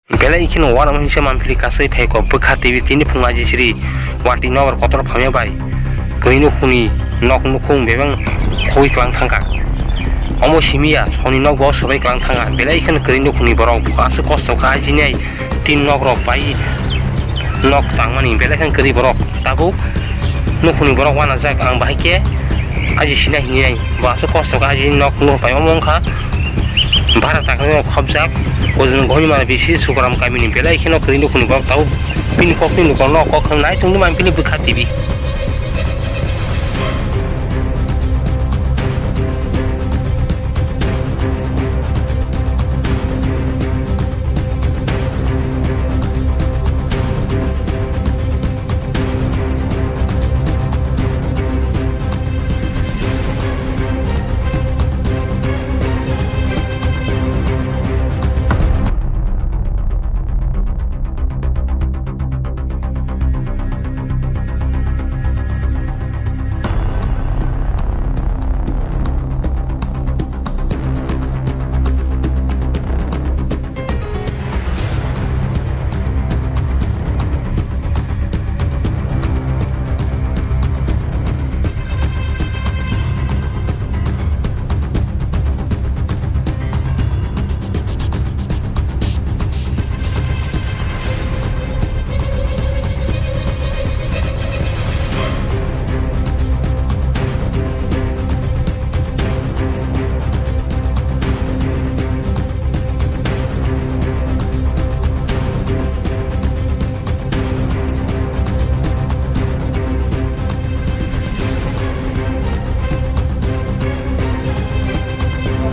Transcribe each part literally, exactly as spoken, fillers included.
Belai kheno uanama hwnsa manphili kasai phaikha bwkha twi tini phung ajisiri watwi nobar kotor phamya bai kwrwi nukhungni nok nukhung bebeng khogwi kwlang thangkha. Omo simiya soni nok bo swbai kwlang thangkha. Belai kheno kwrwi nukhungni borok aswk kosto kha ajinai tin nok rok bai nok tangmani belai kheno kwrwi borok tabuk nukhungni borok uanajak ang bahai khe aji sina hinwi nai. Bo aswk kosto kha, ajini nok nukhung pai omo wngkha. Bara takhwlai khopjak, ojoni gohima bisi Sukaram kamini belai kheno kwrwi nukhungni borok tabuk bini kokni nukhung nok kok khwngnai tongwi mani bini bwkha tibi.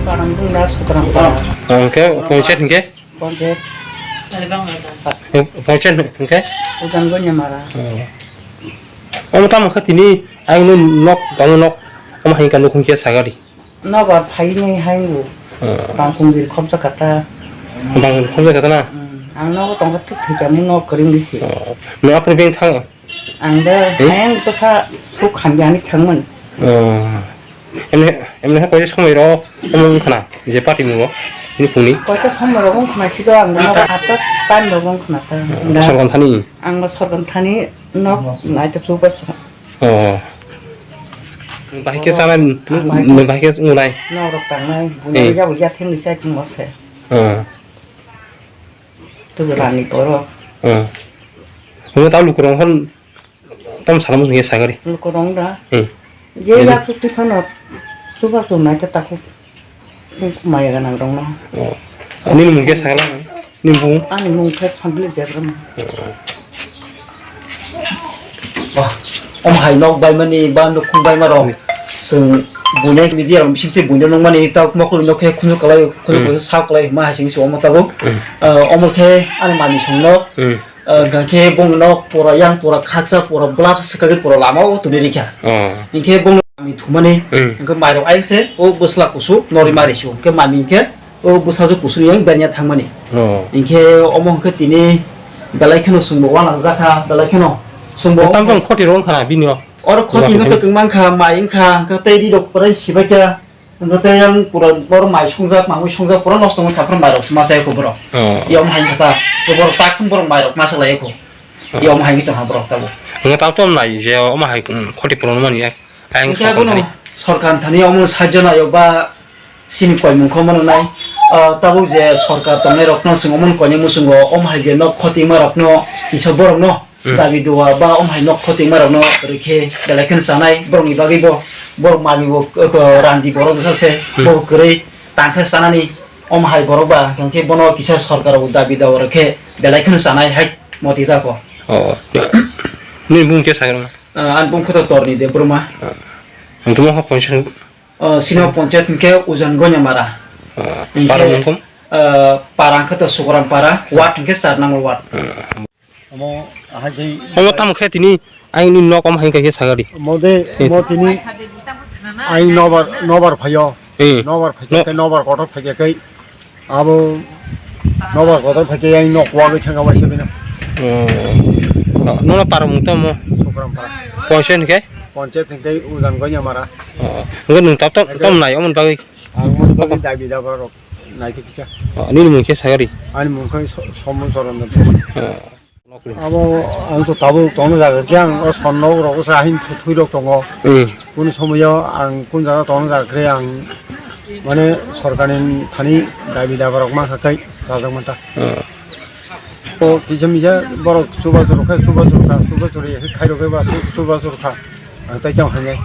Parang bung da Sukaram para. Hingke, panchayat hingke? Panchayat. Panchayat hingke? Udan Gonyamara. Oh. Omo tamo kha tini ang no nok, tamo nok, omo hai ka nukhung khe sagari. Nobar phainai haingo. Oh. Bangkong dir khobjak kata. Bangkong khobjak kata na? Hmm. Ang nogo tongkha thik thik kamo nok kring disi. Oh. No apni beng thang? Ang da, hmm? Ang to sa suk hamya ni thangman. Oh. Emne, emne ha koise somoi ro, omo wngkhana, je party mungo, ni phungni. Koise somoi ro wngkhana, sido ang no hata time ro wngkhana ta. Oh, da. Sorgon thani? Ang no sorgon thani nok, nai to chuba so. Oh. Bahai khe sanai, bahai khe ngunai. Norok tangnai, eh, bunya ya buya thengni chai tongma se. Ah. Tubu rani borok. Ah. Hwnwi ta lukurok hwn tam sana muchung ya sagari. Lukurok da. Hmm. Je ya tu tu phano suba su nai ta taku. Maya ganang rong no. Oh. Ani mung khe sagala. Ni bung? Ani mung khe Phanbili Debbarma. Bah, om hai nok bai mani ba nukhung bai ma rok. Hmm. Sung bunya media rok bising te bunya nung mani ta mokol nok khe khunju kalai, khunju, hmm, kalai sa kalai ma hai sing si omo tabo. Hmm. Ah, omo khe ani mani sung no. Hmm. Ah, gakhe bung no pura yang pura khaksa pura blak swkagwi pura lama o tuni rikha. Oh. Hinkhe bung mami thumani, hmm, hinkhe mairok ayang se o bwsla kusu nori mari su. Hinkhe mami hinkhe o bwsajwk kusuni yang bernya thangmani. Oh. Hinkhe omo hinkhe tini belai kheno chwngbo uanajak kha, belai kheno chwngbo. Tam tam khoti rw wngkha na bini o? Oro khoti wngkha to kwngma wngkha, mai wngkha, hinkhe tei ri rok pore sibaikha. Hinkhe tei yang pura boro mai sungjak, mamui sungjak pura nosto wngkha, phano mai rok se masa eko borok. Oh. Yom hai kha ta, borok tak phano borok mai rok masa lai eko. Oh. Yom hai tongkha borok tabo. Hinkhe tam tam nai je omo hai, um, khoti pura mani ya. Ayang hinkhe sorkar abono thani. Sorkar thani omo sajjo nayo ba sini koimung kho mano nai. Ah, tabuk je sorkar tongnai rokno chwng omo koinai muchungo omo hai je nok khotima rokno kisa borokno, hmm, dabi dua ba omo hai nok khotima rokno rikhe belai kheno chanai borokni bagwi bo borok mami bo, eh, randi borok sa se, hmm, bo kwrwi tangkhe chanani omo hai borok ba hinkhe bono kisa sorkar o dabi dua rikhe belai kheno chanai hai moti da ko. Oh. Ni bung khe sagrama? Ah, ang bung khe to Torni Debbarma. Ah. Ang tumo ha ponchang. Ah, sino ponchayat hinkhe Ujan Gonyamara. Ah, hinkhe, para mungkum? Ah, para hinkhe to Sukaram para, ward hinkhe char number ward. Ah. Omo ahai dei. Omo tamo khe tini aini nok om hai khe sagari. Mo de, eh, mo tini ai nobar, nobar phayo. Eh. Nobar phaikhe, no, nobar kotor phaikhe kai. Abo nobar kotor phaikhe yang nok wagwi thangka waisa bino. Oh. Nono para mung tamo? Sukaram para. Ponchayat hinkhe? Ponchayat hinkhe Ujan Gonyamara. Oh. Hinkhe nung tap tap tam nai omo bagwi? Ang omo bagwi dabi daba rok. Naikhe kisa. Oh, nini mung khe sayari? Ani mung khe So-, Somon Choron Debbarma. Oh. Abo ang to tabuk tongna jaga khe ang o son nok rogo sa hin thu-, thui rok tongo. Hmm. Kunu somoyo ang kun jaga tongna jaga khe ang mane sorkarni thani dabi daba rok ma kha kai chajak manta. Oh. O kisa misa borok chubachu rok khe chubachu rok kha, chubachu rok khe khairok khe ba chu-, chubachu rok kha. Ang tai tong hai nai.